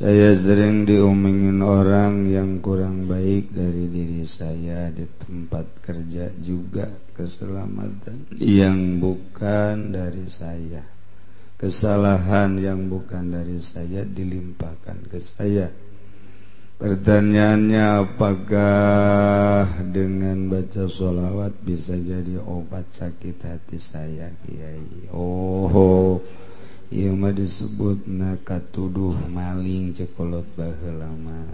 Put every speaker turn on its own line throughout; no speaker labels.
Saya sering diomongin orang yang kurang baik dari diri saya di tempat kerja juga, keselamatan yang bukan dari saya, kesalahan yang bukan dari saya dilimpahkan ke saya. Pertanyaannya, apakah dengan baca sholawat bisa jadi obat sakit hati saya, Kiai? Oh, ieu mah disebutna katuduh maling cekolot baheula mah.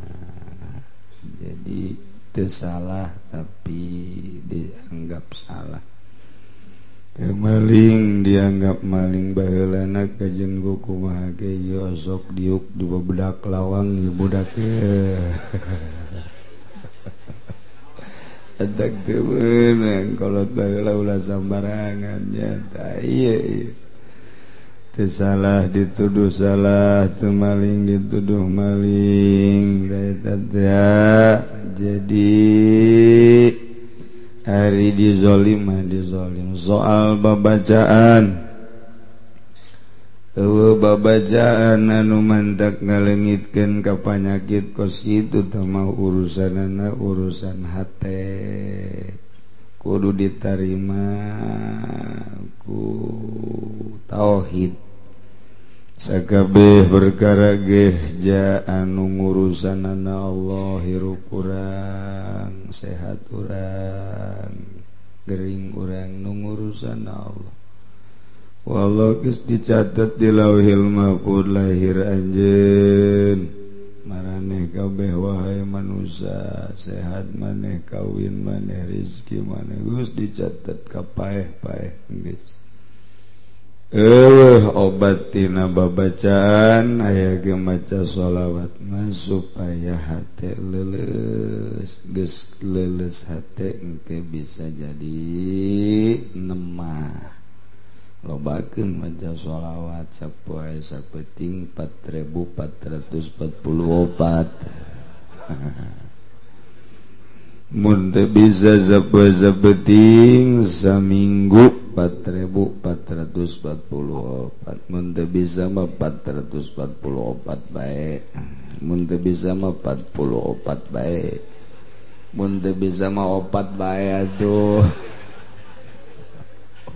Jadi teu salah tapi dianggap salah. Maling dianggap maling baheulana kajen kumaha ge ieu sok diuk di bebedak lawang ieu budak ye. Eta teu meunang kolot baheula ulah sambarangan nya tah ieu. Teu salah dituduh salah, teu maling dituduh maling. Eta teh jadi hari dizolim mah dizolim. Soal babacaan, eueuh babacaan anu mantak ngalengitkeun ka panyakit kos kitu teh mah urusanana urusan hate. Kudu ditarima ku tauhid. Sakabeh perkara geh ja anu ngurusanana Allah, hirup urang, sehat urang, gering urang nu ngurusan Allah. Wallah geus dicatat di Lauhil Mahfuz lahir anjeun. Maraneh kabeh wahai manusia, sehat maneh, kawin maneh, rezeki maneh geus dicatat ka paeh-paeh geus. Obat tina babacaan aya ge maca sholawat mah supaya hate leuleus, geus leuleus hate engke bisa jadi nemah. Lobakeun maca sholawat sapoe sapeting 4444. Mun teu bisa sapoe sapeting saminggu 4444. Mun teu bisa mah 444 bae. Mun teu bisa mah 44 bae. Mun teu bisa mah 4 bae atuh.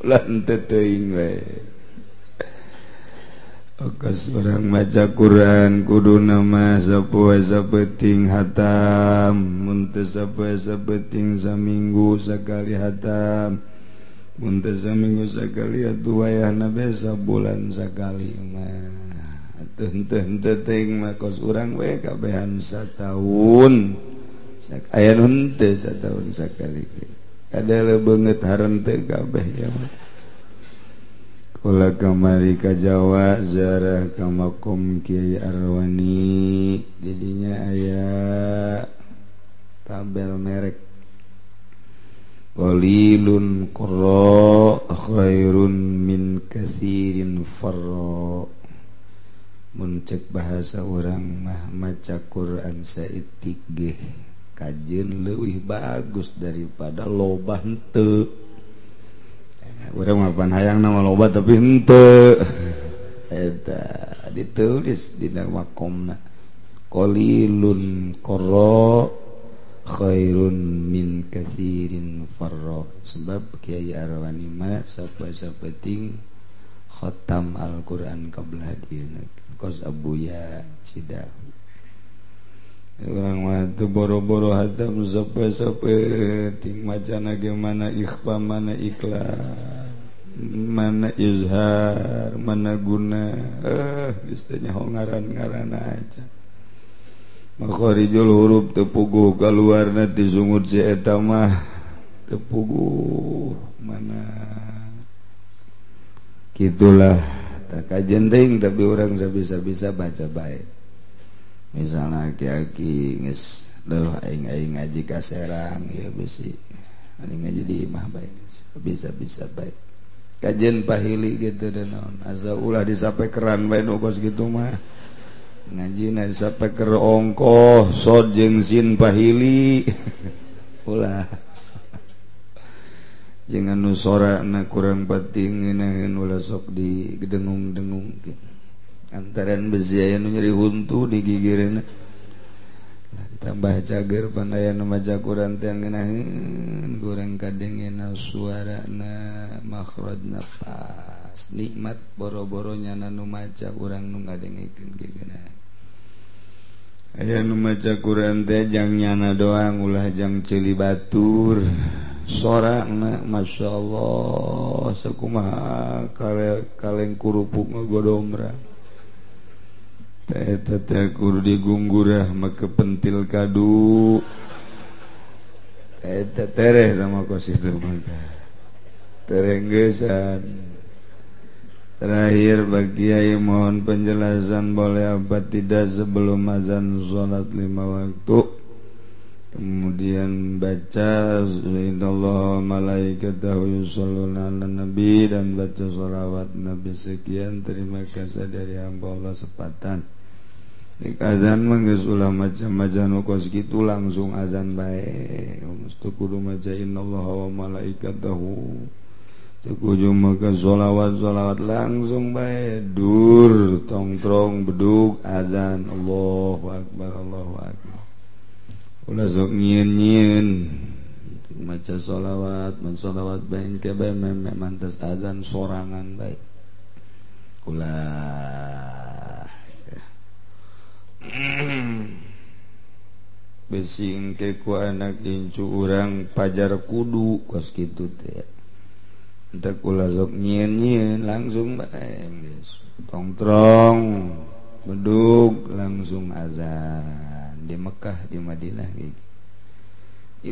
Ulah henteu teuing bae. Okas urang maca Quran kuduna mah sapoe sapeting hatam. Mun teu sapoe sapeting saminggu sakali hatam. Mun teu saminggu sakali atuh wayahna be sabulan sakali mah. Atuh henteu teuing mah kos urang we kabehan sataun. Aya nu henteu sataun sakali. Kada lebeungeut harenteu kabeh ya mah. Kula kamari ka Jawa ziarah ka makom Kiai Arwani, didinya aya tabel merek qalilun qara khairun min katsirin farra. Mun cek bahasa urang mah maca Quran saeutik ge kajeun leuwih bagus daripada loba henteu. Urang mah pan hayang nama loba tapi henteu. Eta ditulis dina makomna qalilun qara khairun min katsirin farra. Sebab Kiai Arwani mah sapoe-sapeting khatam Al-Qur'an qabla dieuna kos Abuya Cidahu. Urang mah teu boro-boro hatam sapoe-sapeting macana ge mana ikhfa mana ikhlas mana izhar mana guna, geus teh nyaho ngaran-ngaran aja. Makharijul huruf teu puguh kaluarna ti sungut si eta mah teu puguh mana. Kitulah tak kajen teuing tapi urang sabisa-bisa baca bae. Misalnya aki-aki geus leuh aing-aing ngaji ka Serang ieu bisi aing ngaji di imah bae bisa-bisa bae. Kajen pahili gitu dan naon asa ulah disapekeran bae nu kos kitu mah. Ngajina disapeker ongkoh sod jeung sin pahili. Ulah. Jeung anu sorana kurang penting ngeunaheun ulah sok digedengung-dengungkeun. Antaran besi aya nu nyeri huntu di gigireuna. Tambah cager pan aya nu maca Quran teh ngeunaheun kurang kadengena suarana makhrajna pas nikmat boro-boro nyana nu maca urang nu ngadengekeun ge geunah. Aya nu maca Quran teh jang nyana doang ulah jang ceuli batur. Sorana masyaallah sakumaha kaleng kurupuk ngagodomra. Teh teh kudu digunggurah make pentil kadu. Teh tereh sama kos itu maka. Terenggesan. Terakhir bagi kiai mohon penjelasan boleh apa tidak sebelum azan sholat 5 waktu. Kemudian baca innallaha malaikatahu yusholluna 'alan nabi dan baca sholawat nabi sekian. Terima kasih dari hamba Allah sepatan. Dik azan mah geus ulah macam-macam nu kos kitu langsung azan bae. Mesti kudu maca innallaha wa malaikatahu. Kudu maka sholawat-sholawat langsung bae dur tongtrong bedug azan Allahu akbar Allahu akbar. Ulah sok nyieun-nyieun maca sholawat, mensolawat bae engke bae meme mantes azan sorangan bae. Ulah besi engke ku anak incu urang pajar kudu kos kitu teh. Entek ulah sok nyieun-nyieun langsung bae geus tongtrong bedug langsung azan di Mekah di Madinah gitu.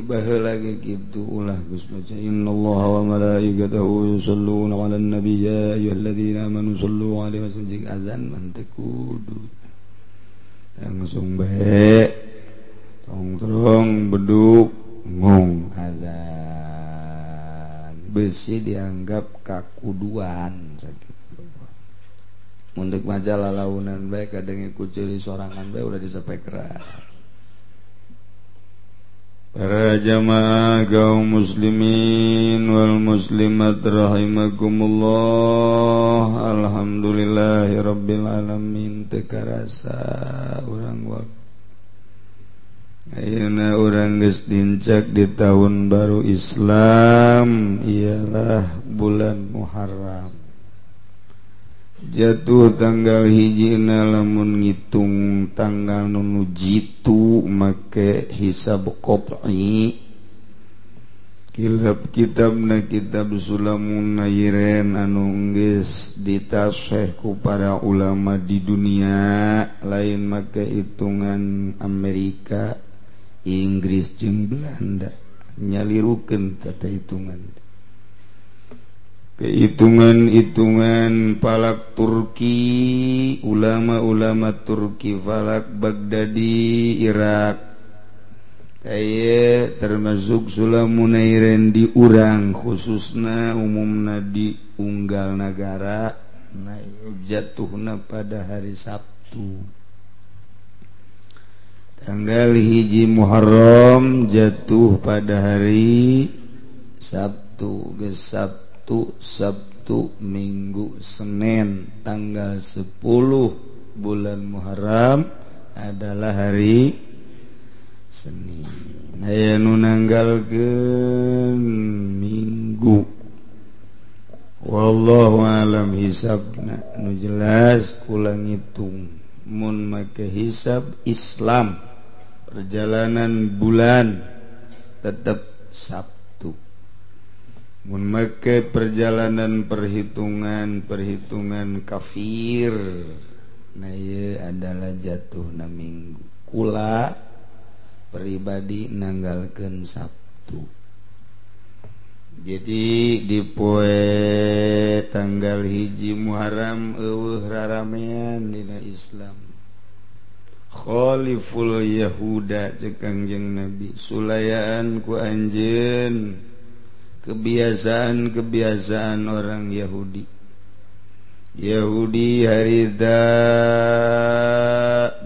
Ibaheula lagi kitu ulah geus maca innallaha wa malaikatahu yusholluna 'alan nabiy ya ayyuhalladzina amanu shollu 'alaihi wa sallimu azan mah teu kudu langsung bae tongtrong bedug ngong azan. Besi dianggap kakuduan sakitu. Mun deuk maca lalaunan bae kadenge ku ceuli sorangan bae ulah disapekeran. Para jamaah kaum muslimin wal muslimat rahimakumullah. Alhamdulillahirabbil alamin. Teu karasa urang waktu ayeuna urang geus dincak di tahun baru Islam ialah bulan Muharram. Jatuh tanggal hijina lamun ngitung tanggal nu jitu make hisab qat'i. Kilap kitabna kitab Sulamun Nairen anu geus ditaseh ku para ulama di dunia lain make hitungan Amerika, Inggris jeung Belanda nyalirukeun tata hitungan. Kehitungan-hitungan falak Turki, ulama-ulama Turki falak Baghdadi Irak kaya termasuk Sulamun Nairen di urang khususna umumna di unggal nagara nah jatuhna pada hari Sabtu tanggal 1 Muharram jatuh pada hari Sabtu geus Sabtu, Minggu, Senin tanggal 10 bulan Muharram adalah hari Senin. Aya nu nanggalkeun Minggu. Wallahu alam hisabna nu jelas kula ngitung mun make hisab Islam perjalanan bulan tetap Sabtu. Mun make perjalanan perhitungan kafir nah ieu adalah jatuhna Minggu. Kula pribadi nanggalkeun Sabtu. Jadi di poe tanggal 1 Muharram eueuh raramean dina Islam. Khaliful Yahuda ceuk Kangjeng Nabi sulayaan ku anjeun kebiasaan-kebiasaan orang Yahudi. Yahudi harita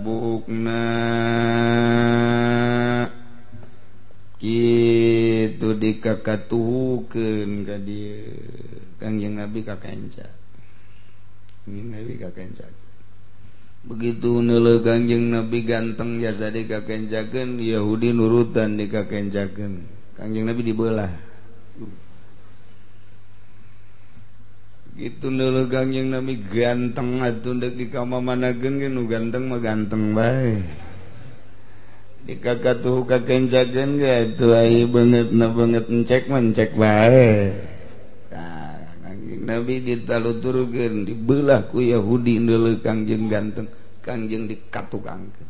buukna kitu dikakatuhukeun ka dieu. Kangjeng Nabi kakenca. Kangjeng Nabi kakenca. Begitu neuleuh Kangjeng Nabi ganteng jasa dikakencakeun, Yahudi nurutan dikakencakeun. Kangjeng Nabi dibelah. Gitu neuleuh Kangjeng Nabi ganteng atuh deuk dikamamanakeun ge nu ganteng mah ganteng bae. Dikakatuh kakencakeun ge atuh ai beungeutna beungeut encek mah encek bae. Tah Kangjeng Nabi ditaluturkeun dibelah ku Yahudi neuleuh Kangjeng ganteng, Kangjeng dikatukangkeun.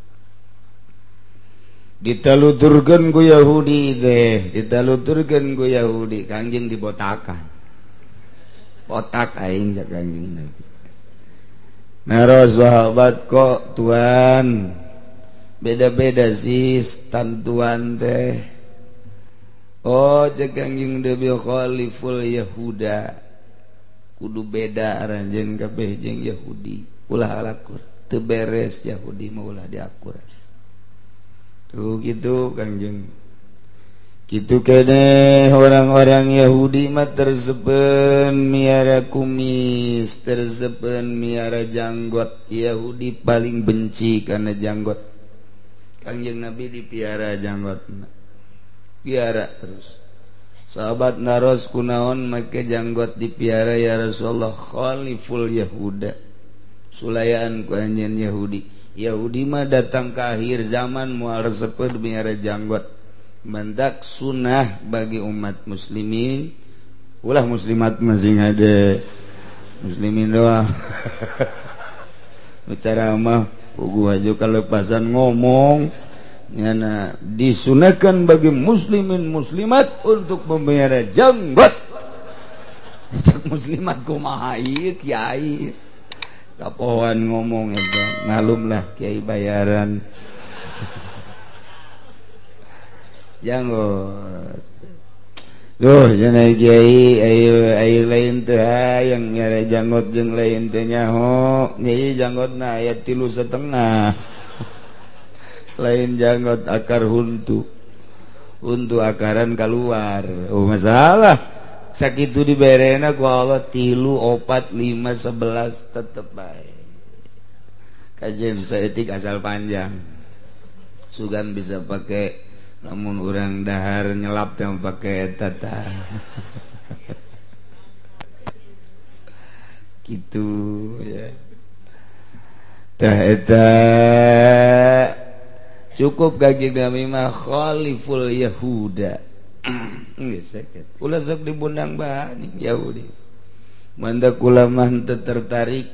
Ditaluturkeun ku Yahudi teh, ditaluturkeun ku Yahudi, Kangjeng dibotakan. Botak aing cak Kangjeng Nabi. Naros sahabat kok tuan beda-beda sih tantuan teh. Oh cek Kangjeng Nabi khaliful Yahuda. Kudu beda aranjeun kabeh jeung Yahudi. Ulah alakur, teu beres Yahudi mah ulah diakur. Tuh gitu Kangjeng. Gitu kene orang-orang Yahudi mah tersepen miara kumis, tersepen miara janggot. Yahudi paling benci karena janggot. Kangjeng Nabi dipiara janggotna. Piara terus. Sahabat naros kunaon make janggot dipiara ya Rasulullah, khaliful Yahuda. Sulayaan ku anjeun Yahudi. Yahudi mah datang ke akhir zaman moal resepeun miara janggot. Mendak sunnah bagi umat muslimin, ulah muslimat masing ada muslimin doang. Bicara mah puguh aja kalepasan ngomong nyana disunahkan bagi muslimin muslimat untuk memelihara janggot. Cak muslimat kumaha ieu kiai kapoan ngomong eta malumlah kiai bayaran. Janggot. Duh, cenah kiai ayo ayo lain teh hayang nyare janggot jeung lain teh nyaho. Nyai janggotna aya 3,5. Lain janggot akar huntu. Huntu akaran keluar. Oh masalah. Sakitu diberena ku Allah 3, 4, 5, 11 tetep bae. Kajen saeutik asal panjang. Sugan bisa pakai namun orang dahar nyelap yang pakai tata gitu ya. Tah eta cukup gagi kami mah khaliful Yahuda. Geus sakitu. Ulah sok dibundang bahani Yahudi. Mandak kula mah teu tertarik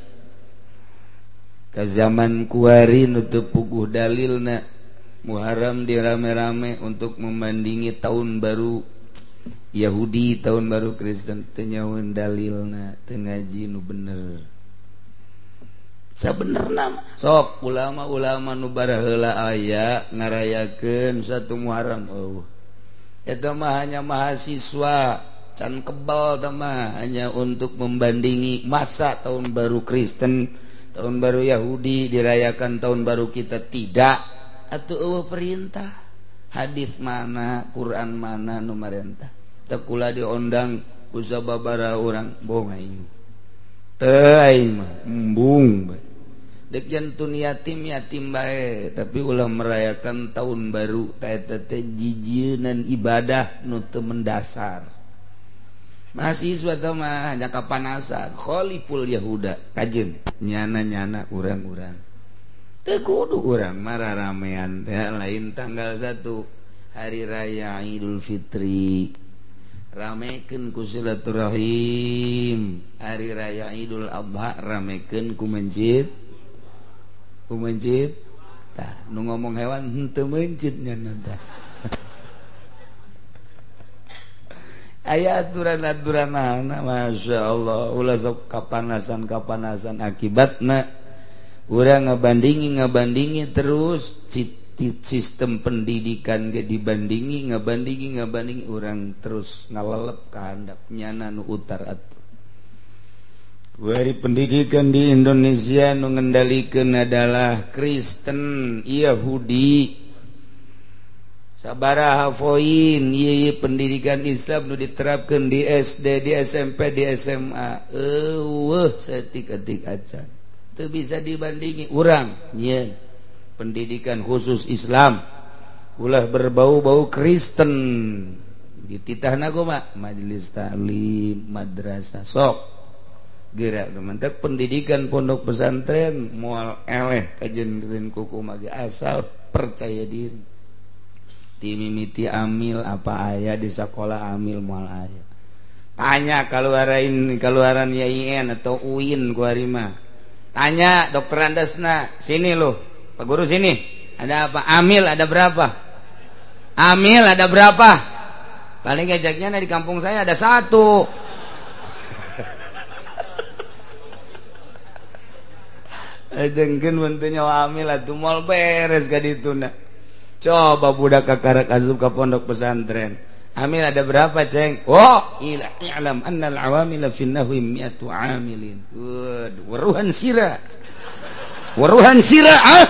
ka zaman kuari nu teu puguh dalilna. Muharram dirame-rame untuk membandingi tahun baru Yahudi, tahun baru Kristen, teu nyahoeun dalilna, teu ngaji nu bener. Sabenerna mah sok ulama-ulama nu baraheula aya ngarayakeun satu Muharram eueuh. Eta mah hanya mahasiswa can kebal teh mah hanya untuk membandingi masa tahun baru Kristen, tahun baru Yahudi dirayakan tahun baru kita tidak. Atau eueuh perintah hadis mana Quran mana nu marentah teu kula diondang ku sababaraha urang bohong aing teu aing mah embung bae deuk jantun yatim yatim bae tapi ulah merayakan tahun baru ta eta teh jijieun ibadah nu teu mendasar. Mahasiswa teh mah hanya kapanasan khaliful Yahuda kajeun nyana-nyana urang-urang teu kudu urang marah ramean teh lain tanggal 1 hari raya Idul Fitri ramekeun ku silaturahim, hari raya Idul Adha ramekeun ku mencit tah nu ngomong hewan henteu mencit nya tah. Aya aturan-aturanana masyaallah ulah sok kapanasan-kapanasan akibatna urang ngabandingi terus sistem pendidikan ge dibandingi ngabandingi urang terus ngalelep ka handap nyana nu utar atuh. Wari pendidikan di Indonesia nu ngendalikeun adalah Kristen Yahudi. Sabaraha poin ieu pendidikan Islam nu diterapkeun di SD, di SMP, di SMA. Eueuh saeutik-eutik acan. Teu bisa dibandingi urang nyieun pendidikan khusus Islam ulah berbau-bau Kristen dititahna kumaha majelis taklim madrasah sok gerak mantap pendidikan pondok pesantren moal eleh kajendeun kuku mage asal percaya diri ti mimiti amil apa aya di sekolah amil moal aya tanya kaluaran YIN atau UIN ku ari mah tanya dokter Andasna sini loh Pak Guru sini ada apa amil ada berapa amil ada berapa paling ngajaknya di kampung saya ada satu. Dengkeun bentunya amil atuh moal beres ka dituna. Coba budak kakarak asup ka pondok pesantren. Amil ada berapa, Ceng? Oh, i'lam annal awamila fi nahwi mi'atu amilin. Waruhan sira. Waruhan sira ah.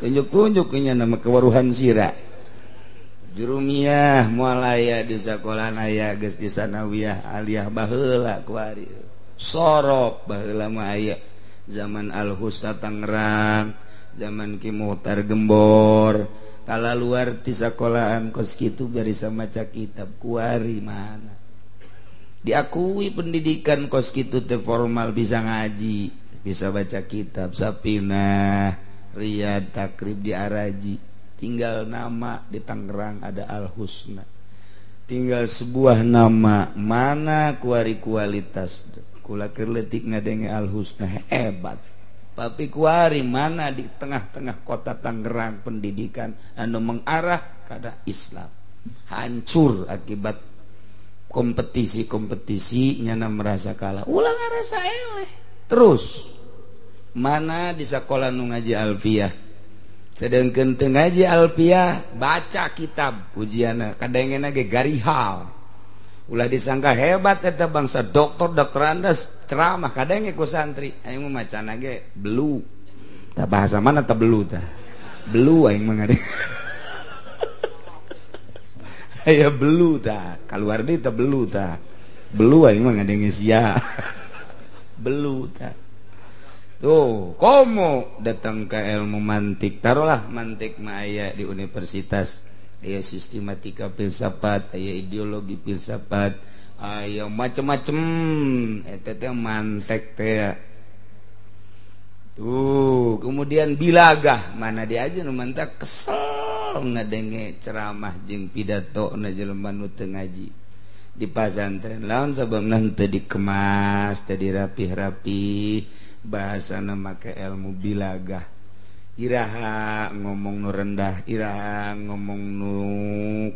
Tunjuk-tunjuk nya nama kewaruhan sira. Jurumiyah moal aya di sakola aya geus di sanawiyah aliyah baheula kuari. Sorop baheula mah aya. Zaman Al-Husta Tangerang, zaman Ki Muhtar Gembor, kala luar ti sakolahan kos kitu bari maca kitab kuari mana. Diakui pendidikan kos kitu teh formal bisa ngaji, bisa baca kitab Sapinah, Riyad, Takrib di Araji, tinggal nama di Tangerang ada Al-Husna. Tinggal sebuah nama mana kuari kualitas. Kula keur leutik ngadenge Al-Husna hebat. Tapi kuari mana di tengah-tengah kota Tangerang pendidikan anu mengarah kada Islam. Hancur akibat kompetisi-kompetisi nyana merasa kalah. Ulah ngarasa eleh. Terus mana di sekolah nu ngaji alfiah. Sedangkan teu ngaji alfiah baca kitab ujianna kadengena ge garihal. Ulah disangka hebat eta bangsa doktor doktorandes ceramah kadenge ku santri aing mah macana ge belu tah bahasa mana tah belu tah belu aing mah ngade aya belu tah kaluar deui tah belu tah belu aing mah ngadenge sia belu tah tuh komo datang ke ilmu mantik taruhlah mantik mah aya di universitas aya sistematika filsafat, aya ideologi filsafat, aya macem-macem eta teh mantek teh. Tuh, kemudian bilagah mana dia aja nu mantak kesel ngadenge ceramah jeung pidato na jelema nu teu ngaji di pasantren laon sababna teu dikemas, teu dirapih-rapi, bahasana make ilmu bilagah. Iraha ngomong nu rendah, iraha ngomong nu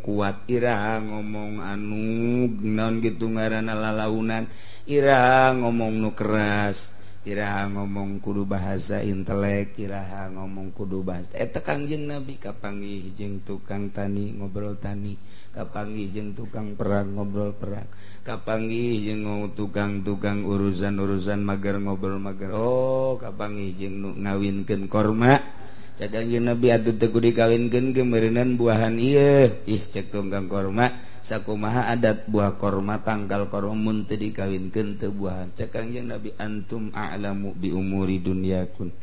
kuat, iraha ngomong anu naon gitu ngaranna lalaunan, iraha ngomong nu keras, iraha ngomong kudu bahasa intelek, iraha ngomong kudu bahasa eta Kangjeng Nabi kapanggih jeung tukang tani ngobrol tani, kapanggih jeung tukang perang ngobrol perang, kapanggih jeung tukang-tukang urusan-urusan mager ngobrol mager. Oh, kapanggih jeung nu ngawinkeun korma. Cek Kangjeng Nabi atuh teu kudu dikawinkeun ge meureunan buahan ieu. Ih cek tukang korma sakumaha adat buah korma tangkal korma mun teu dikawinkeun teu buahan. Cek Kangjeng Nabi antum a'lamu bi umuri dunyakun.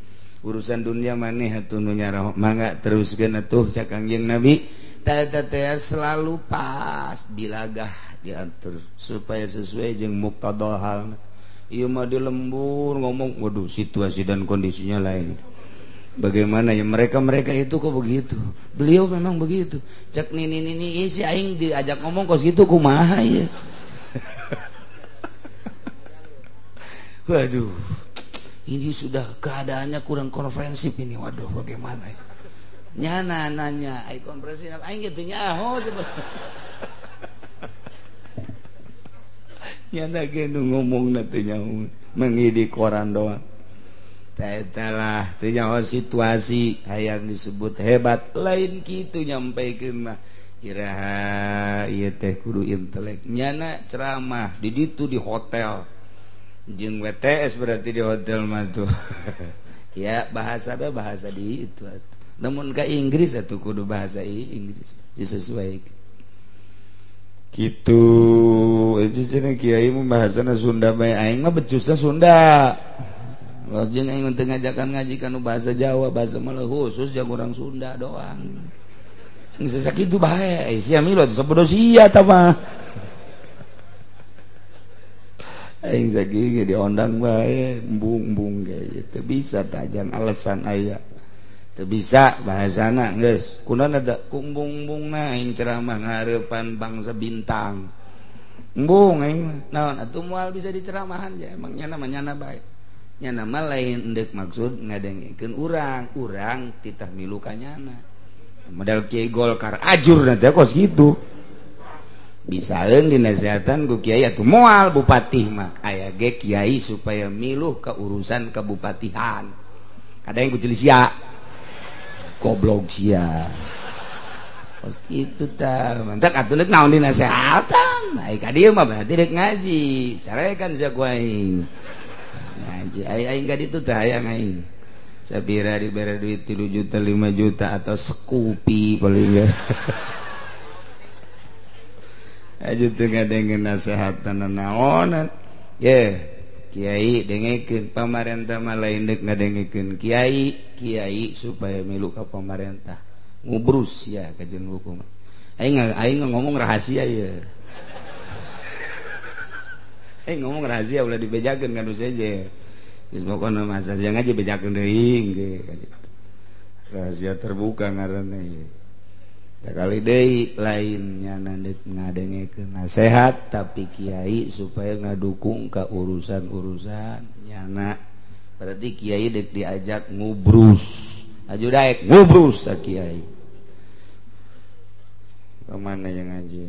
Urusan dunia maneh atuh nu nyaraho mangga teruskeun atuh cek Kangjeng Nabi. Tata teh selalu pas bilagah diatur supaya sesuai jeung muqtada halna. Ieu mah di lembur ngomong waduh situasi dan kondisinya lain. Bagaimana ya mereka-mereka itu kok begitu? Beliau memang begitu. Cek nini-nini si aing diajak ngomong kos gitu kumaha ya. Waduh. Ini sudah keadaannya kurang konferensif ini. Waduh bagaimana ya? Nyana nanya ai konferensi aing kitu nyaho coba. Nyana ge nu ngomongna teh nyaho mengidi koran doang. Taetalah teu nyaho situasi hayang disebut hebat lain kitu nyampaikeun mah iraha ieu teh kudu intelek nyana ceramah di ditu di hotel jeung WTS berarti di hotel mah tuh. Ya bahasa bahasa di itu atuh. Namun ke Inggris atuh kudu bahasa Inggris disesuaikan. Gitu itu cenah kiai mah bahasana Sunda bae aing mah becusna Sunda. Los jeung aing teu ngajakan ngaji kanu bahasa Jawa, bahasa Melayu khusus jeung urang Sunda doang. Geus sakitu bae, sia milu atuh sabodo sia tah mah. Aing sakieu diondang bae, embung-embung ge teu bisa tajang alasan aya. Teu bisa bahasana geus. Kunaon ada kumbung-bumbungna aing ceramah ngahareupan bangsa bintang. Embung aing mah. Naon atuh moal bisa diceramahan ja emang nyana mah nyana bae. Nyana mah lain endek maksud ngadengkeun urang, urang titah milu ka nyana. Model Kiai Golkar ajur nanti kos gitu. Bisaeun dinasehatan ku kiai atuh moal bupati mah aya ge kiai supaya miluh ka urusan kebupatihan. Ada yang kucil sia. Goblok sia. Kos kitu tah. Mantak atuh deuk naon dinasehatan. Ai ka dieu mah berarti deuk ngaji. Carekan sia ku aing. Ngaji ai aing ka ditu tah hayang aing. Sabira dibere duit 3 juta 5 juta atau sekupi paling ya. Aja teu ngadengeun nasehatan naonan. Ye, kiai dengekeun pamarentah mah lain deuk ngadengekeun kiai, kiai supaya milu ka pamarentah. Ngubrus ya ka jeung hukum. Aing aing ngomong rahasia ye. Aing ngomong rahasia ulah dibejakeun ka nu seje. Geus pokona mah saja ngaji bejakeun deui ge ka ditu. Rahasia terbuka ngaranna ieu. Sakali deui lain nyana deuk ngadengekeun nasehat tapi kiai supaya ngadukung ka urusan-urusan nyana. Berarti kiai deuk diajak ngubrus. Aju daek ngubrus ta kiai. Kemana yang ngaji?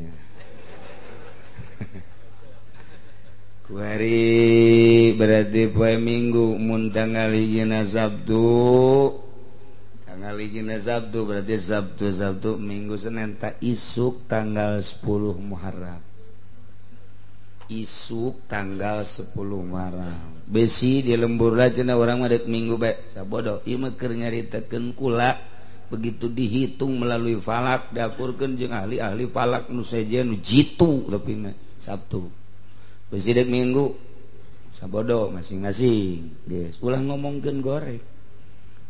Kuari berarti poe Minggu mun tanggal hijina Sabtu. Tanggal hijina Sabtu berarti Sabtu Sabtu Minggu Senin tak isuk tanggal 10 Muharram. Isuk tanggal 10 Muharram. Besi di lembur lah cenah urang mah deuk Minggu bae. Sabodo ieu mah keur nyaritakeun kula begitu dihitung melalui falak diakurkeun jeung ahli-ahli falak nu sejen nu jitu tapi mah Sabtu. Besi dek Minggu sabodo masing-masing geus ulah ngomongkeun goreng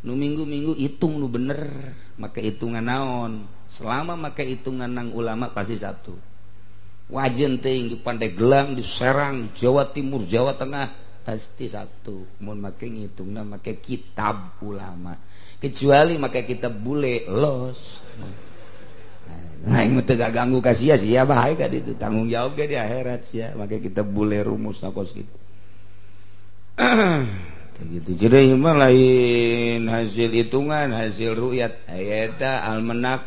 nu minggu-minggu hitung nu bener make hitungan naon selama make hitungan nang ulama pasti Sabtu wajen teuing di Pandeglang di Serang di Jawa Timur Jawa Tengah pasti Sabtu mun make ngitungna make kitab ulama kecuali make kitab bule los. Nah, ini teu ganggu ka sia sia bae ka ditu tanggung jawab ge di akhirat sia make kita bule rumus kos kitu. Gitu. Jadi mah lain hasil hitungan, hasil ru'yat aya eta almenak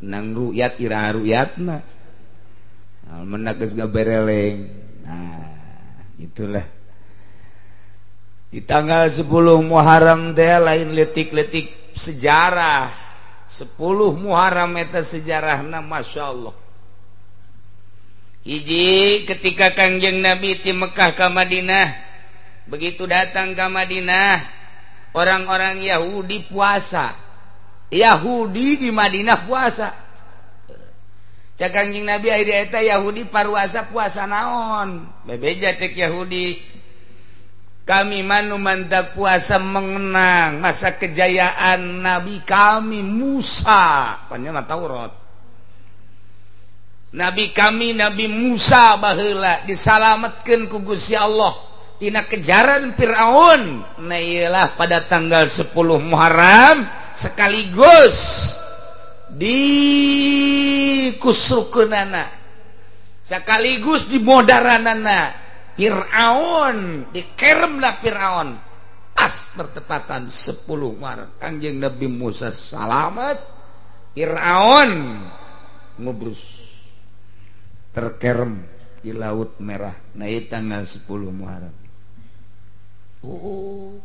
nang ru'yat iraha ru'yatna. Almenak geus ngabereleng. Nah, itulah. Di tanggal 10 Muharram teh lain letik-letik sejarah. 10 Muharram eta sejarahna Masya Allah. Hiji ketika Kangjeng Nabi ti Mekah ka Madinah, begitu datang ka Madinah, orang-orang Yahudi puasa. Yahudi di Madinah puasa. Cek Kangjeng Nabi ari eta Yahudi paruasa puasa naon? Bebeja cek Yahudi. Kami manu mantap puasa mengenang masa kejayaan Nabi kami Musa, panjang Taurat. Nabi kami Nabi Musa baheula disalametkeun ku Gusti Allah tina kejaran Firaun. Nah iyalah pada tanggal 10 Muharram sekaligus di kusrukeunana, sekaligus di modaranana Fir'aun, dikeremlah Fir'aun pas bertepatan 10 Muharram. Kangjeng Nabi Musa salamet, Fir'aun ngubrus terkerem di Laut Merah. Nah itu tanggal 10 Muharram. Oh,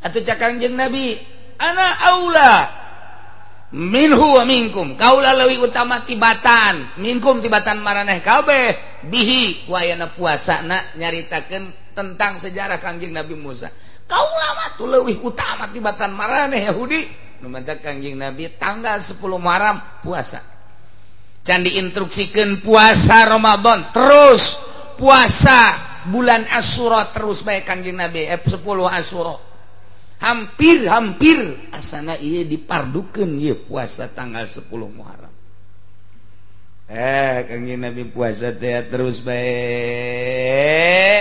atau cak Kangjeng Nabi, ana aula minhu wa minkum, kaula leuwih utama tibatan minkum tibatan maraneh kabeh bihi wayana puasana nyaritakeun tentang sejarah Kangjeng Nabi Musa. Kaula mah tuh leuwih utama tibatan maraneh Yahudi. Nu mantak Kangjeng Nabi tanggal 10 Muharram puasa. Can diinstruksikeun puasa Ramadan terus puasa bulan Asyura terus bae Kangjeng Nabi 10 Asyura. Hampir-hampir asana ieu dipardukeun ieu puasa tanggal 10 Muharram. Kangjeng Nabi puasa teh terus bae.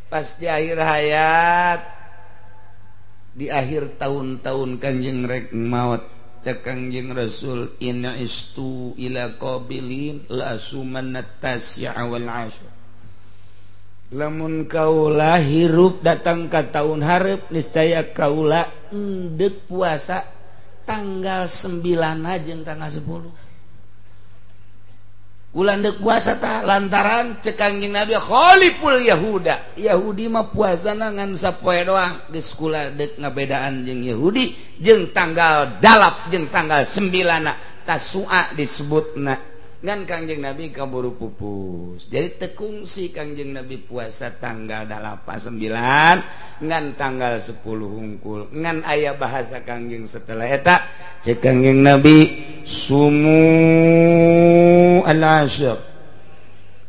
Pas di akhir hayat, di akhir tahun-tahun Kangjeng rek maot, cek Kangjeng Rasul inna istu ila qabilin la sumanna tasya wal asyr. Lamun kaula hirup datang ka tahun hareup niscaya kaula endek puasa tanggal 9 jeung tanggal 10. Kula endek puasa tah lantaran cek Kangjeng Nabi khaliful Yahuda. Yahudi mah puasana ngan sapoe doang, geus kula deuk ngabedaan jeung Yahudi jeung tanggal 8 jeung tanggal 9 Tasua disebutna. Ngan Kangjeng Nabi kaburu pupus. Jadi tekungsi Kangjeng Nabi puasa tanggal 8 9 ngan tanggal 10 hungkul. Ngan aya bahasa Kangjeng setelah eta cek Kangjeng Nabi sumu al-asyr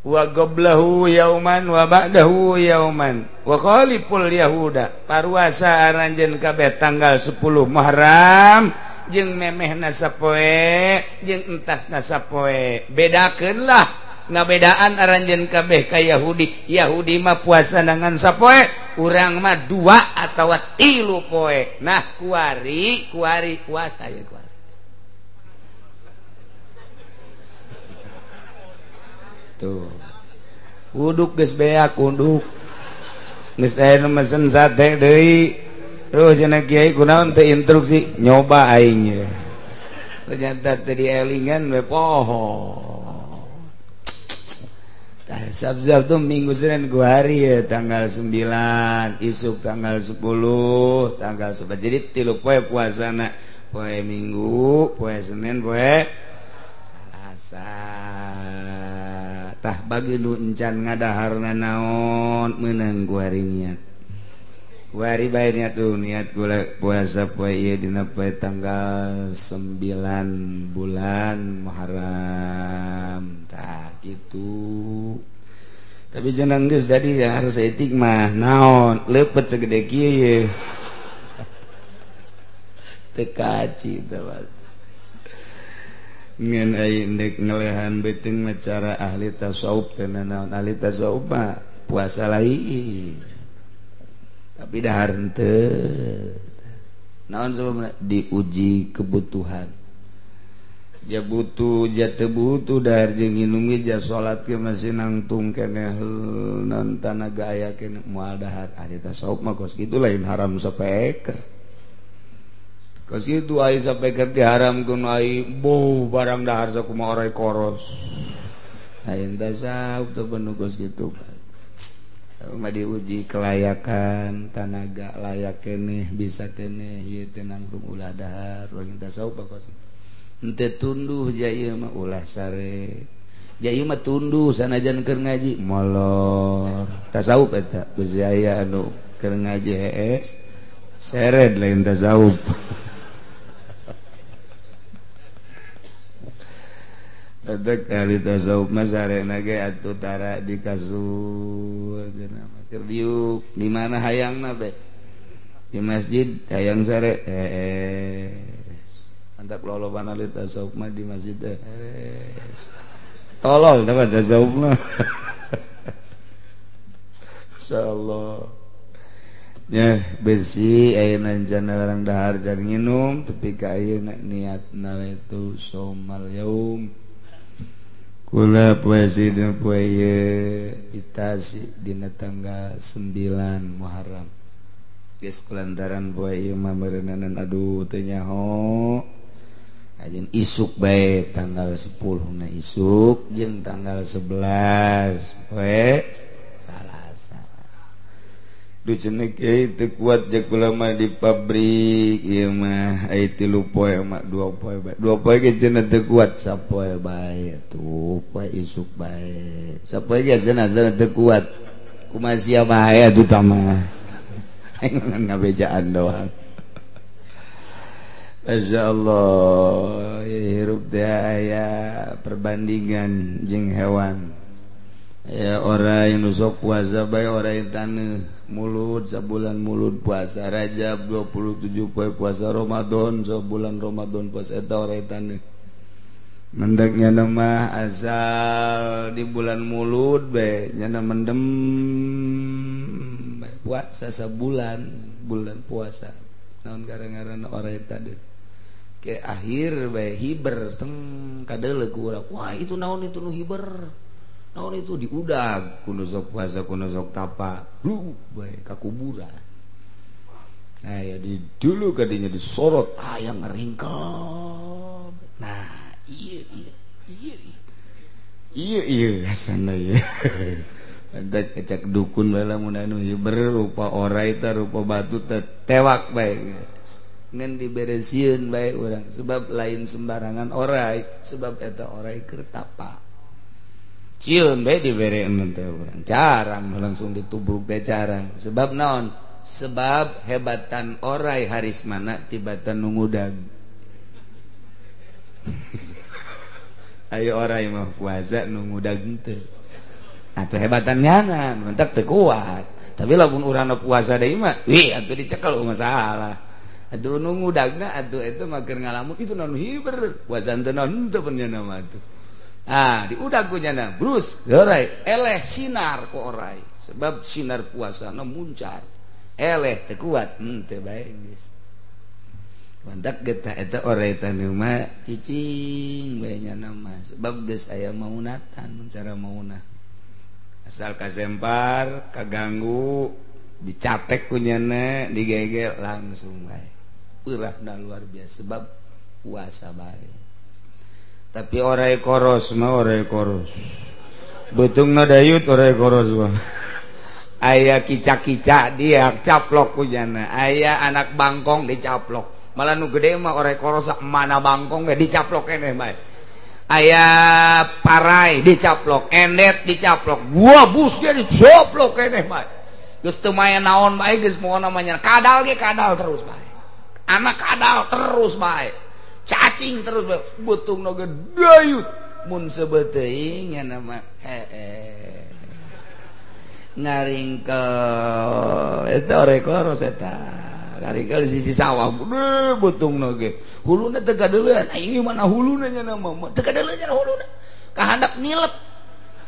wa qablahu yauman wa ba'dahu yauman wa khaliful yahuda. Paruasa aranjeun kabeh tanggal 10 Muharram jeung memehna sapoe jeung entasna sapoe. Bedakeun lah ngabedaan aranjeun kabeh ka Yahudi. Yahudi mah puasa ngan sapoe, urang mah 2 atawa 3 poe. Nah kuari kuari puasa ya kuari. Tuh uduk geus beak uduk geus aya nu mesen sate deui. Terus cenah kiai kunaon teu instruksi nyoba aing ye. Ternyata teu dielingan we poho. Tah sabzab tuh minggu Senin gua hari ya tanggal 9, isuk tanggal 10, tanggal 11. Jadi 3 poe puasana, poe Minggu, poe Senin, poe Salasa. Tah bagi nu encan ngadaharna naon meunang gua hari niat. Wari bae niat tuh niat gula puasa poe ieu dina poe tanggal 9 bulan Muharram. Tah kitu. Tapi jeneng geus jadi ya harus etik mah naon leupet segede kieu ye. Teu kaci teh. Ngan aya ndek ngelehan beuteung mah cara ahli tasawuf teh naon ahli tasawuf mah puasa lain. Tapi dahar henteu. Naon sababna diuji kebutuhan. Ja butuh ja teu butuh dahar jeung nginum ge ja salat ge masih nangtung keneh naon tanaga aya keneh moal dahar. Ari tasawuf mah kos kitu lain haram sapeker. Kos kitu ai sapeker diharamkeun ai boh barang dahar sakumaha orai koros. Lain tasawuf teh penuh kos kitu. Mah diuji kelayakan tanaga layak keneh bisa keneh ieu teh nangtung ulah dahar urang tasawuf kos henteu tunduh ja ieu mah ulah sare ja ieu mah tunduh sanajan keur ngaji molor tasawuf eta geus aya anu keur ngaji hees sered lain tasawuf. Eta ahli tasawuf mah sarena ge atuh tara di kasur cenah mah keur diuk di mana hayangna be di masjid hayang sare hees antak loloban ahli tasawuf mah di masjid hees tolol teh tasawuf mah. Insyaallah ya besi ayeuna rencana barang dahar can nginum tepi ka ayeuna niatna itu somal yaum. Kula puisi dan poe itasi dina tanggal 9 Muharram. Geus kulantaran poe ieu mah meureuneunan aduh teu nyaho. Ajeun isuk bae tanggal 10 na isuk jeung tanggal 11 poe Salasa. Duh cenah kiai teu kuat jeung kula mah di pabrik ieu mah ai 3 poe mah 2 poe bae. 2 poe ge cenah teu kuat sapoe bae tuh poe isuk bae. Sapoe ge cenah teu kuat. Kumaha sia bae atuh tah mah. Aing ngan ngabejaan doang. Masya Allah, hirup teh aya perbandingan jeung hewan. Ya orai nu sok puasa bae orai taneuh mulut sabulan mulut puasa Rajab 27 poe puasa Ramadan sabulan Ramadan puasa eta orai taneuh. Mendeknya mah asal di bulan mulut bae nyana mendem bae puasa sabulan bulan puasa naon gara-garana orai tadi ke akhir bae hiber teng kadeuleu ku urang wah itu naon itu nu hiber naon itu diudag kuno sok puasa kuno sok tapa lu bae ka kuburan. Nah ya di dulu kadinya disorot aya ngeringkel nah iya iya iya iya iya hasana ieu entek cek dukun bae lamun anu hiber rupa orai teh rupa batu teh tewak bae ngan diberesieun bae urang sebab lain sembarangan orai sebab eta orai keur tapa cieun bae dibereun teh urang carang langsung ditubruk teh carang sebab naon sebab hebatan orai harismana tibatan nu ngudag. Ayo orai mah puasa nu ngudag teu atuh hebatan nyangan mentak teu kuat tapi lamun urang puasa deui mah wih atuh dicekel masalah aduh nu ngudagna atuh eta mah keur ngalamun itu naon hiber puasa teu naon teu penyana mah atuh ah diudag ku nyana brus orai eleh sinar ku orai sebab sinar puasana muncar eleh teu kuat teu bae geus mantak getah eta orai taneuh mah cicing bae nyana mah sebab geus aya maunatan cara maunah asal kasempar kaganggu dicatek ku nyana digegel langsung bae peurahna luar biasa sebab puasa bae tapi orai koros mah orai koros beutungna dayut orai koros mah aya kica-kica dia caplok ku nyana aya anak bangkong dicaplok malah nu gede mah orai koros mana bangkong ge dicaplok keneh bae aya parai dicaplok endet dicaplok gua bus ge dicaplok keneh bae geus teu maen naon bae geus moal namanya kadal ge kadal terus bae anak kadal terus bae cacing terus bae beutungna ge dayut mun sebeteuing nya mah heeh ngaringkel eta orai koros eta ngaringkel di sisi sawah gede beutungna ge huluna teu kadeuleun aing mana huluna nya mah teu kadeuleun nya huluna kahandap nilep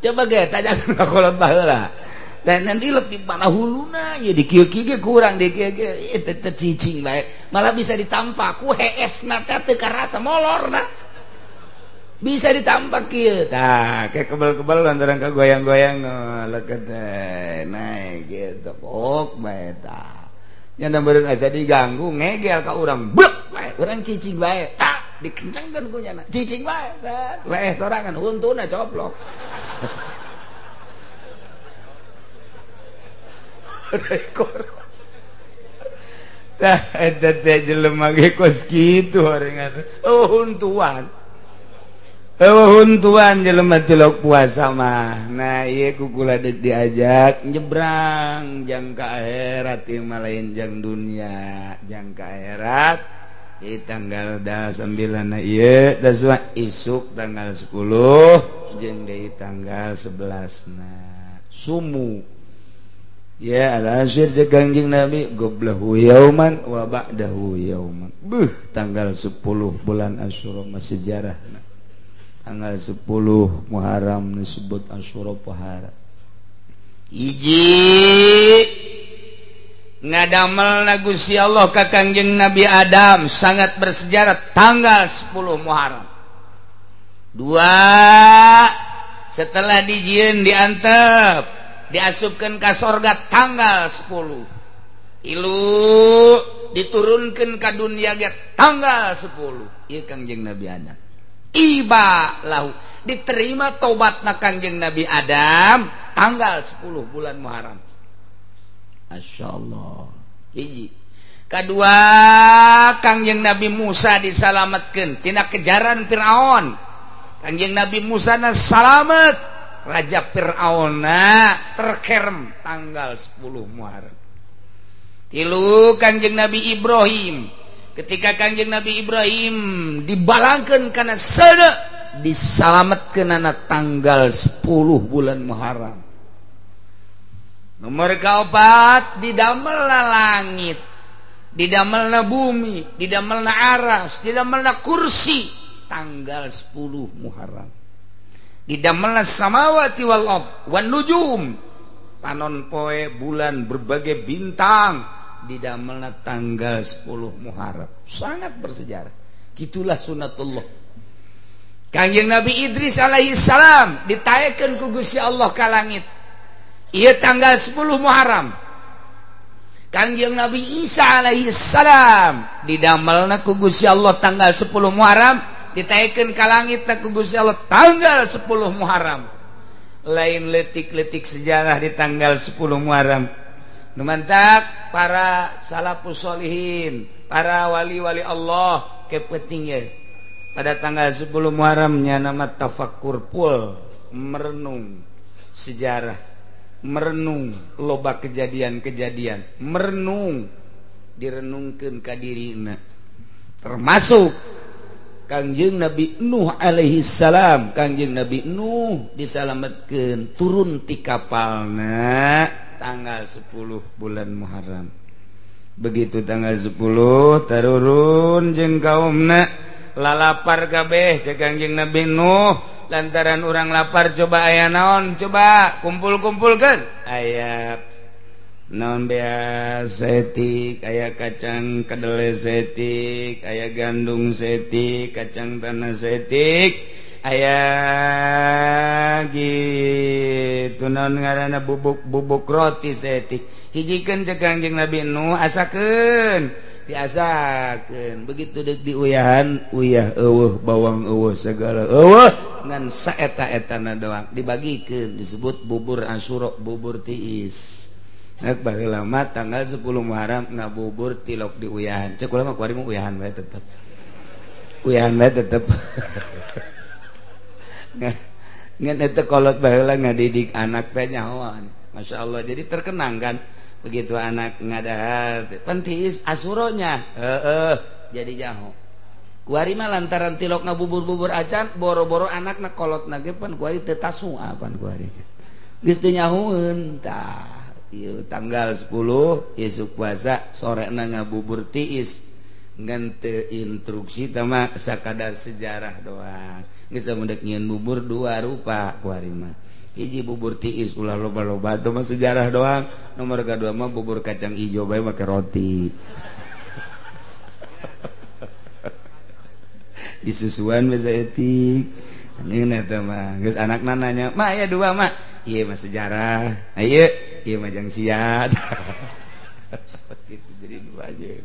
coba ge tajakeun ka kolot baheula dan nilep di mana huluna ya di kieu-kieu ge kurang di kieu ge teu cicing bae malah bisa ditampa ku heesna teh teu karasa molorna bisa ditampa kieu tah ke kebel-kebel lantaran ka goyang-goyang leukeut teh naik gitu kok bae tah nyana beureun asa diganggu ngegel ka urang blek bae urang cicing bae tak dikencengkeun ku nyana cicing bae leh sorangan huntuna coplok koros tah eta teh jelema ge kos kitu horengan oh huntuan oh huntuan jelema tilok puasa mah nah ieu ku kula deuk diajak nyebrang jang ka akhirat ieu mah lain jang dunia jang ka akhirat ieu tanggal 9 na ieu da isuk tanggal 10 jeung deui tanggal 11 na sumu ya al-asyir jeung Kangjeng Nabi goblahu yauman wa ba'dahu yauman beuh tanggal 10 bulan Asyura mah sejarahna tanggal 10 Muharram disebut Asyura pohara hiji ngadamelna Gusti Allah ka Kangjeng Nabi Adam sangat bersejarah tanggal 10 Muharram dua setelah dijieun diantep diasupkeun ka sorga tanggal 10 ilu diturunkeun ka dunia ge tanggal 10 ieu Kangjeng Nabi Adam iba lahu diterima tobatna Kangjeng Nabi Adam tanggal 10 bulan Muharram. Masyaallah. Hiji. Kedua Kangjeng Nabi Musa disalametkeun tina kejaran Firaun. Kangjeng Nabi Musa na salamet, Raja Firaunna terkerem tanggal 10 Muharram. Tilu Kangjeng Nabi Ibrahim, ketika Kangjeng Nabi Ibrahim dibalangkeun kana seuneu disalametkeunana tanggal 10 bulan Muharram. Nomor kaopat didamelna langit, didamelna bumi, didamelna aras, didamelna kursi tanggal 10 Muharram. Didamelna samawati wal ard wan nujum, panon poe, bulan, berbagai bintang didamelna tanggal 10 Muharram. Sangat bersejarah. Gitulah sunatullah. Kangjeng Nabi Idris alaihi salam ditaekeun ku Gusti Allah ka langit. Ieu tanggal 10 Muharram. Kangjeng Nabi Isa alaihi salam didamelna ku Gusti Allah tanggal 10 Muharram, ditaekeun ka langit ku Gusti Allah tanggal 10 Muharram. Lain letik-letik sejarah di tanggal 10 Muharram. Nu mantak para salafus solihin, para wali-wali Allah kepentingnya pada tanggal 10 Muharramnya nama tafakkur pul, merenung sejarah, merenung loba kejadian-kejadian, merenung direnungkeun ka dirina. Termasuk Kangjeng Nabi Nuh alaihi salam, Kangjeng Nabi Nuh disalametkeun turun ti kapalna tanggal 10 bulan Muharram. Begitu tanggal 10 tarurun jeung kaumna lalapar kabeh cek Kangjeng Nabi Nuh, lantaran urang lapar coba aya naon, coba kumpul-kumpulkeun aya naon bea setik, aya kacang kedelai setik, aya gandum setik, kacang tanah setik, aya gitu naon ngaranna bubuk-bubuk roti setik. Hijikeun cek Kangjeng Nabi Nuh, asakeun, diasakeun. Begitu deuk diuyahan, uyah eueuh, bawang eueuh, segala eueuh, ngan saeta-etana doang dibagikeun, disebut bubur Asyura, bubur tiis. Nek baheula mah tanggal 10 Muharram ngabubur tilok di uyahan. Cek kula mah kuari mah uyahan bae tetep. Uyahan bae tetep. Ngan eta kolot baheula ngadidik anak teh nyahoan. Masya Allah, jadi terkenang kan. Begitu anak ngadahar pan tiis asuronya, heeh, jadi nyaho. Kuari mah lantaran tilok ngabubur-bubur acan, boro-boro anakna kolotna ge pan kuari teu tasua pan kuari. Geus teu nyahoeun tah. Ieu tanggal 10 isuk puasa sorena ngabubur tiis. Ngan teu instruksi tah mah sakadar sejarah doang. Geus mun dek nyieun bubur dua rupa kuari mah. Hiji bubur tiis ulah loba-loba teh mah sejarah doang. Nomor kadua mah bubur kacang ijo bae make roti. Disusuan bisa etik. Ini eta mah geus anakna nanya, "Ma aya dua, Ma." Ieu mah sejarah. Ayo, ieu mah jang siat. Pas gitu jadi dua aja.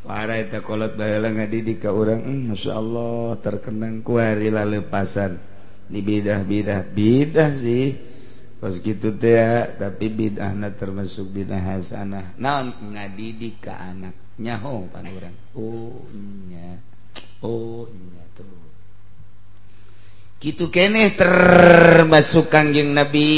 Para eta kolot baheula ngadidik ka urang, masyaallah terkenang kuari lalepasan. Di bidah-bidah bidah sih pas gitu teh, tapi bidahna termasuk bidah hasanah. Naon ngadidik ka anak nyaho pan urang. Oh nya. Oh nya tuh. Kitu keneh termasuk Kangjeng Nabi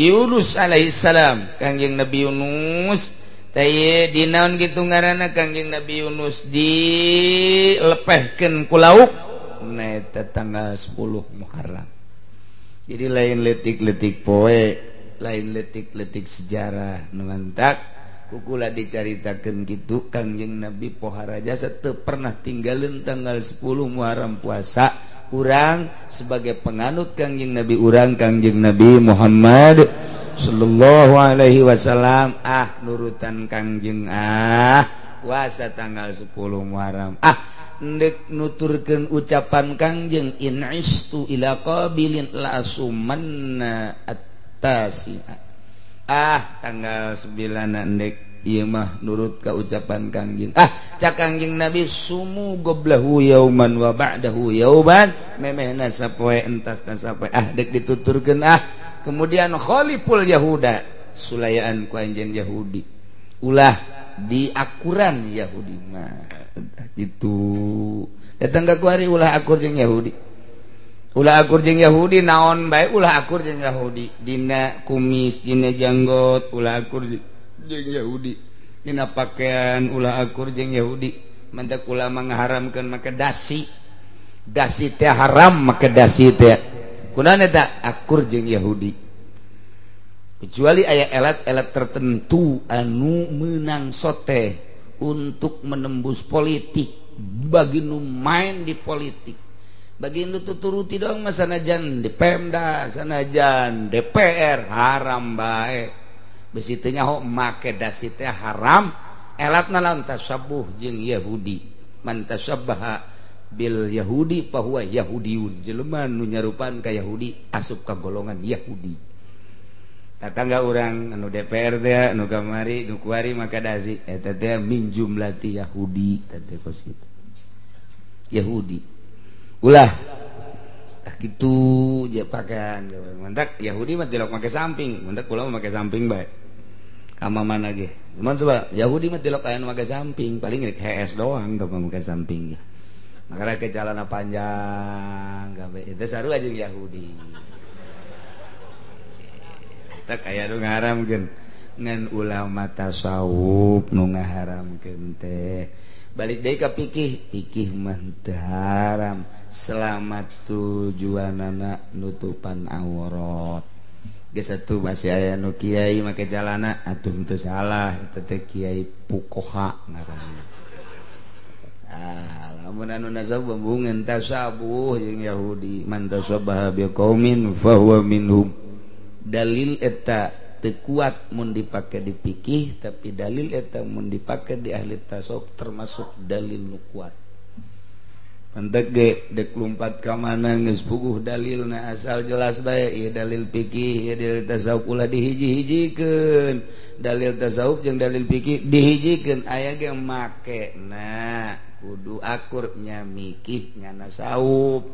Yunus alaihissalam. Kangjeng Nabi Yunus teh dinaon kitu ngaranna Kangjeng Nabi Yunus dilepehkeun ku lauk nah eta tanggal 10 Muharram. Jadi lain letik-letik poe, lain letik-letik sejarah nu mantak kukula dicaritakeun kitu Kangjeng Nabi pohara jasa teu pernah tinggalin tanggal 10 Muharram puasa. Urang sebagai penganut Kangjeng Nabi urang Kangjeng Nabi Muhammad sallallahu alaihi wasallam, ah nurutan Kangjeng ah puasa tanggal 10 Muharram. Ah ndek nuturkeun ucapan Kangjeng in istu ila qabilin la asumanna at-tasi'a. Ah tanggal 9 ndek ieu mah nurut ka ucapan Kangjeng. Ah cak Kangjeng Nabi sumu goblahu yauman wa ba'dahu yauman, memehna sapoe entasna sapoe. Ah dek dituturkeun ah. Kemudian khaliful Yahuda, sulayaan ku anjeun Yahudi. Ulah diakuran Yahudi mah gitu. Datang ka kuari ulah akur jeung Yahudi. Ulah akur jeung Yahudi naon bae ulah akur jeung Yahudi. Dina kumis, dina janggot ulah akur jeung Yahudi. Dina pakaian ulah akur jeung Yahudi. Mantak ulama ngaharamkeun make dasi. Dasi teh haram make dasi teh. Kunaon eta akur jeung Yahudi. Kecuali aya elat-elat tertentu anu menang sote untuk menembus politik, bagi nu main di politik. Bagi nu tuturuti doang mah sanajan di Pemda, sanajan DPR haram bae. Besi teh nyaho make dasi teh haram, elatna lawan tasabuh jeung Yahudi. Man tasabbaha bil Yahudi fahuwa Yahudiyun. Jelema nu nyarupan ka Yahudi asup ka golongan Yahudi. Tatangga urang anu DPR teh anu kamari nu kuari maka dasi eta teh min jumlati Yahudi teh kos kitu. Yahudi. Ulah tah kitu je pakaian mantak Yahudi mah tilok make samping, mantak kula mah make samping bae. Ka mana ge. Cuman coba Yahudi mah tilok aya nu make samping, paling rek HS doang teu make samping. Makana ke celana panjang gawe eta sarua jeung Yahudi. Tak aya nu ngaharamkeun ngan ulama tasawuf nu ngaharamkeun teh balik deui ka fikih, fikih mah teu haram selama tujuanana nutupan aurat. Geus atuh masih aya nu kiai make celana atuh teu salah eta teh kiai fuqaha ngaranna. Ah lamun anu nasab bembungan tasabuh jeung Yahudi man tasabbaha biqaumin fahuwa minhum. Dalil eta teu kuat mun dipake di fikih, tapi dalil eta mun dipake di ahli tasawuf termasuk dalil nu kuat. Pantek ge dek lumpat ka mana geus puguh dalilna asal jelas bae ieu dalil fikih ieu dalil tasawuf ulah dihiji-hijikeun. Dalil tasawuf jeung dalil fikih dihijikeun aya ge make nah kudu akur nya mikih nya nasawuf.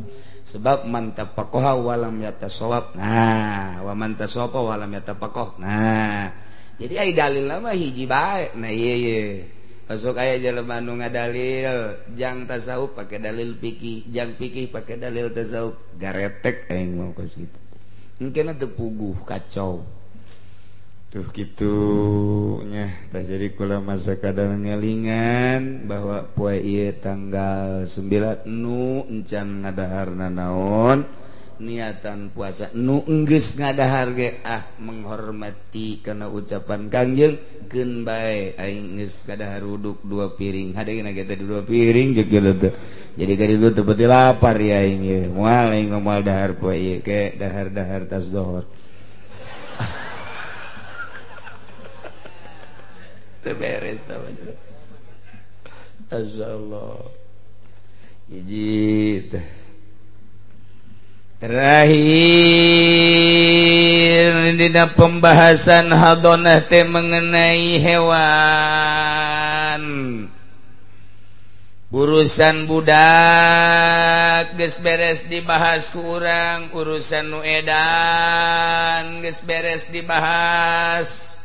Sebab man tafaqaha walam yatasawab. Nah, wa man tasawaba walam yatafaqah. Nah, jadi ai dalilna mah hiji bae. Nah, ieu ye. Masuk aya jelema nu ngadalil jang tasawuf pake dalil fikih, jang fikih pake dalil tasawuf, garetek aing mah kos kitu. Engkena teu puguh kacau. Tuh kitu nya tah jadi kula masa kadang ngelingan bahwa poe ieu tanggal 9 nu encan ngadaharna naon niatan puasa nu enggeus ngadahar ge ah menghormati kana ucapan Kangjeng keun bae aing geus ngadahar uduk 2 piring hadena ge teh 2 piring jeung teh jadi ka ditu teu peti lapar ya aing ye moal aing moal dahar poe ieu ke dahar-dahar tas dohor. Beres Allah hiji terakhir dina pembahasan hadonah teh mengenai hewan urusan budak geus beres dibahas ku urang, urusan nu edan geus beres dibahas,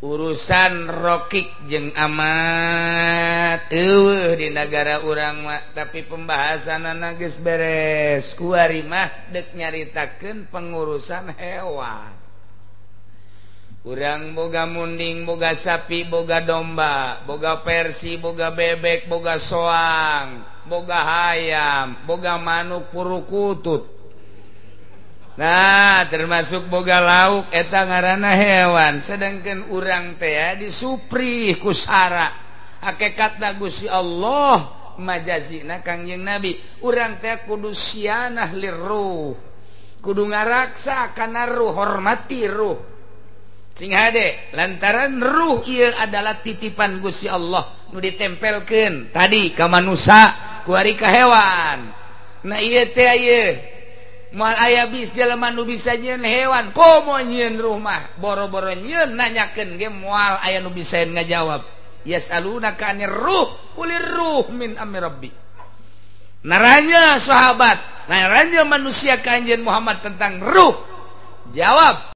urusan rokik jeung amat eueuh di negara urang mah, tapi pembahasanana geus beres. Kuari mah deuk nyaritakeun pengurusan hewan. Urang boga munding, boga sapi, boga domba, boga persi, boga bebek, boga soang, boga hayam, boga manuk purukutut. Nah, termasuk boga lauk eta ngaranna hewan. Sedangkan urang teh disuprih ku sara. Hakikatna Gusti Allah majazina Kangjeng Nabi. Urang teh kudu sianah lirruh. Kudu ngaraksa kana ruh, hormati ruh. Sing hade lantaran ruh ieu adalah titipan Gusti Allah nu ditempelkeun tadi ka manusa, kuari ka hewan. Nah ieu teh ieu moal aya bis jelema nu bisa nyieun hewan, komo nyieun rumah, boro-boro nyieun nanyakeun ge moal aya nu bisa ngajawab. Yasalunaka anir ruh, qulir ruh min amri rabbi. Naranya sahabat, naranya manusia ka Anjeun Muhammad tentang ruh. Jawab,